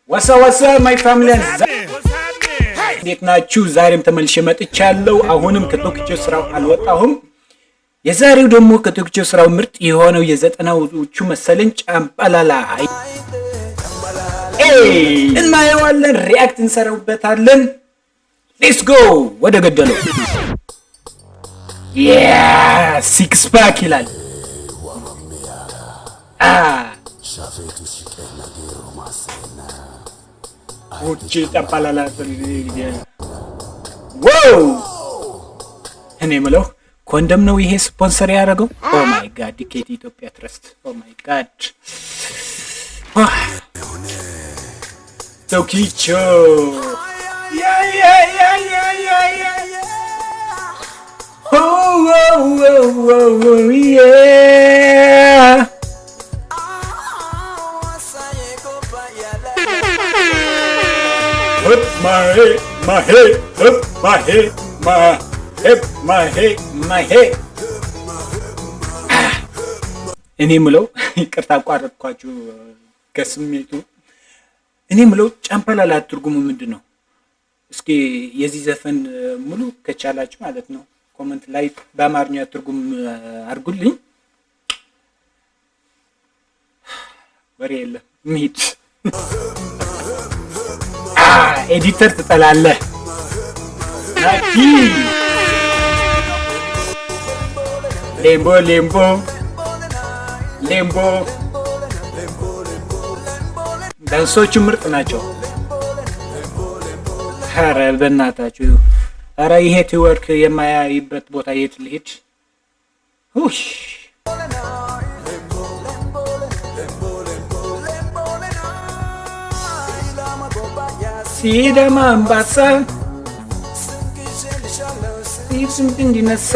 What's up, what's up, my family? እንዴት ናችሁ? ዛሬም ተመልሼ መጥቻለሁ። አሁንም ከቶክቾ ስራው አልወጣሁም። የዛሬው ደግሞ ከቶክቾ ስራው ምርጥ የሆነው የዘጠናዎቹ መሰለኝ ጫምባላላ እናየዋለን፣ react እንሰራበታለን። Let's go ወደ ገደለው። Six pack ይላል። Shafetu shiqenna geero massena ውጭ ጫምባላላ፣ wow! እኔ ምለው ኮንደም ነው ይሄ ስፖንሰር ያደረገው? Oh my God፣ ዲኬት ኢትዮጵያ trust፣ oh my God፣ ቶኪቾ፣ yeah yeah yeah yeah yeah yeah፣ oh yeah፣ up my head, my head, up my head, my head, my head, my head። እኔ ምለው፣ ይቅርታ አቋረጥኳችሁ ከስሜቱ። እኔ ምለው ጫምባላላ ትርጉሙ ምንድን ነው? እስኪ የዚህ ዘፈን ሙሉ ከቻላችሁ ማለት ነው comment ላይ በአማርኛ ትርጉም አድርጉልኝ። ወሬ የለም እንሂድ። Editor ትጠላለህ። ናቲ ሌምቦ ሌምቦ ሌምቦ፣ ዳንሶቹ ምርጥ ናቸው። ኧረ በእናታችሁ፣ ኧረ ይሄ twerk የማያይበት ቦታ የት ልሂድ? ውይ፣ ሲዳማ አምባሳ ስንት እንዲነሳ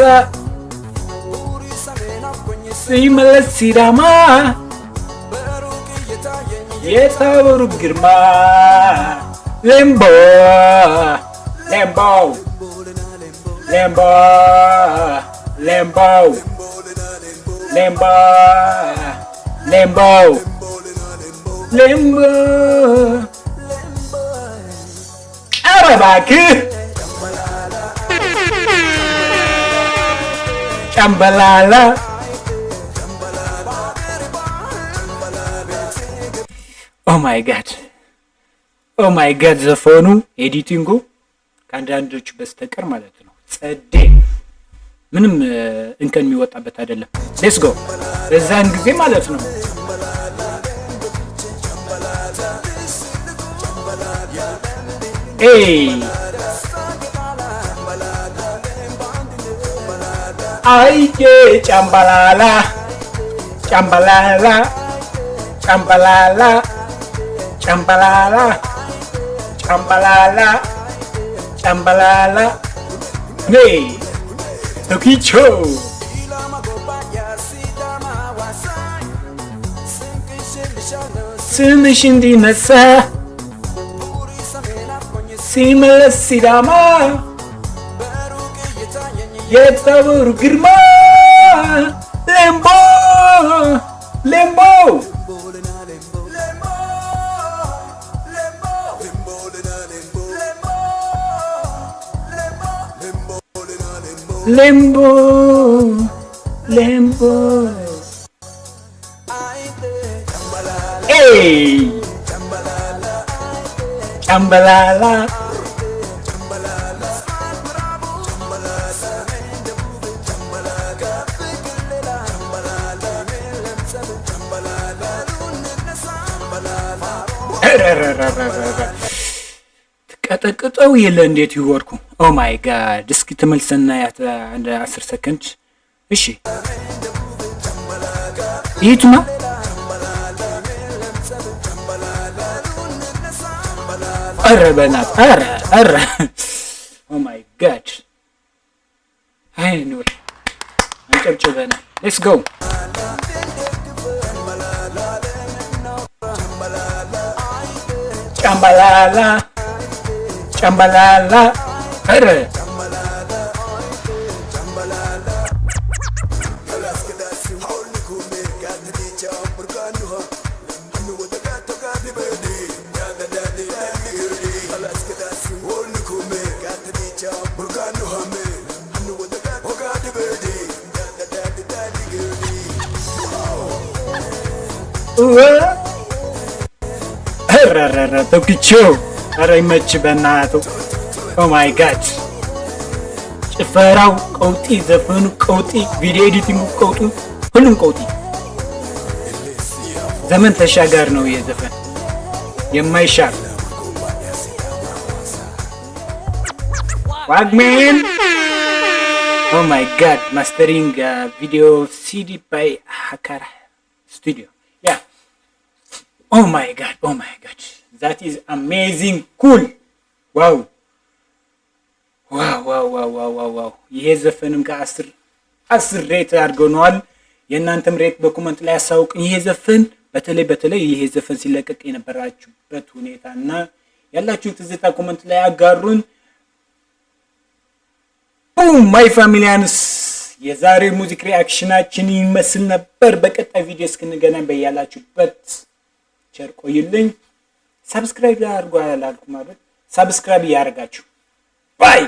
ሲመለስ ሲዳማ የታበሩ ግርማ ሌምቦ ሌምቦ ሌምቦ ሌምቦ ሌምቦ ሌምቦ ሌምቦ። ኧረ እባክህ ጨምበላላ። Oh my God, oh my God፣ ዘፈኑ editing ኡ ከአንዳንዶቹ በስተቀር ማለት ነው ጸዴ፣ ምንም እንከን የሚወጣበት አይደለም። Let's go፣ በዛን ጊዜ ማለት ነው። ኤይ አይጄ ጫምባላላ ጫምባላላ ጫምባላላ ጫምባላላ ጫምባላላ ጫምባላላ ኔ ቶኪቾ። ስምሽ እንዲነሳ ሲመለስ ሲዳማ የጸጉር ግርማ ሌምቦ ሌምቦ ሌምቦ ሌምቦ። ኤይ ጫምበላላ። ትቀጠቅጠው የለ እንዴት ይወርኩ። Oh my God፣ እስኪ ተመልሰና አንድ 10 ሰከንድ። እሺ ይቱማ። ኧረ በናት፣ ኧረ ኧረ፣ oh my God። አይ anyway አንጨብጭበናል። Let's go ጫምባላላ ጫምባላላ። ኧረ ረረረ ቶክቾ፣ ኧረ ይመች በእናቱ። Oh my God፣ ጭፈራው ቀውጢ፣ ዘፈኑ ቀውጢ፣ video editing ኡ ቀውጡ፣ ሁሉም ቀውጢ። ዘመን ተሻጋር ነው የዘፈን የማይሻር። ዋግሜን። Oh my God፣ mastering, video, CD by ሀካር ስቱዲዮ። Yeah, oh my God, oh my God, that is amazing, cool, wow። ይሄ ዘፈንም ከ10 10 rate አድርገነዋል። የእናንተም rate በ comment ላይ ያሳውቅኝ። ይሄ ዘፈን በተለይ በተለይ ይሄ ዘፈን ሲለቀቅ የነበራችሁበት ሁኔታ እና ያላችሁን ትዝታ comment ላይ አጋሩን። Boom, my familians፣ የዛሬ music reaction ኣችን ይመስል ነበር። በቀጣይ ቪዲዮ እስክንገናኝ በያላችሁበት ቸር ቆዩልኝ። Subscribe አድርጉ አላልኩም ማለት subscribe እያደረጋችሁ bye።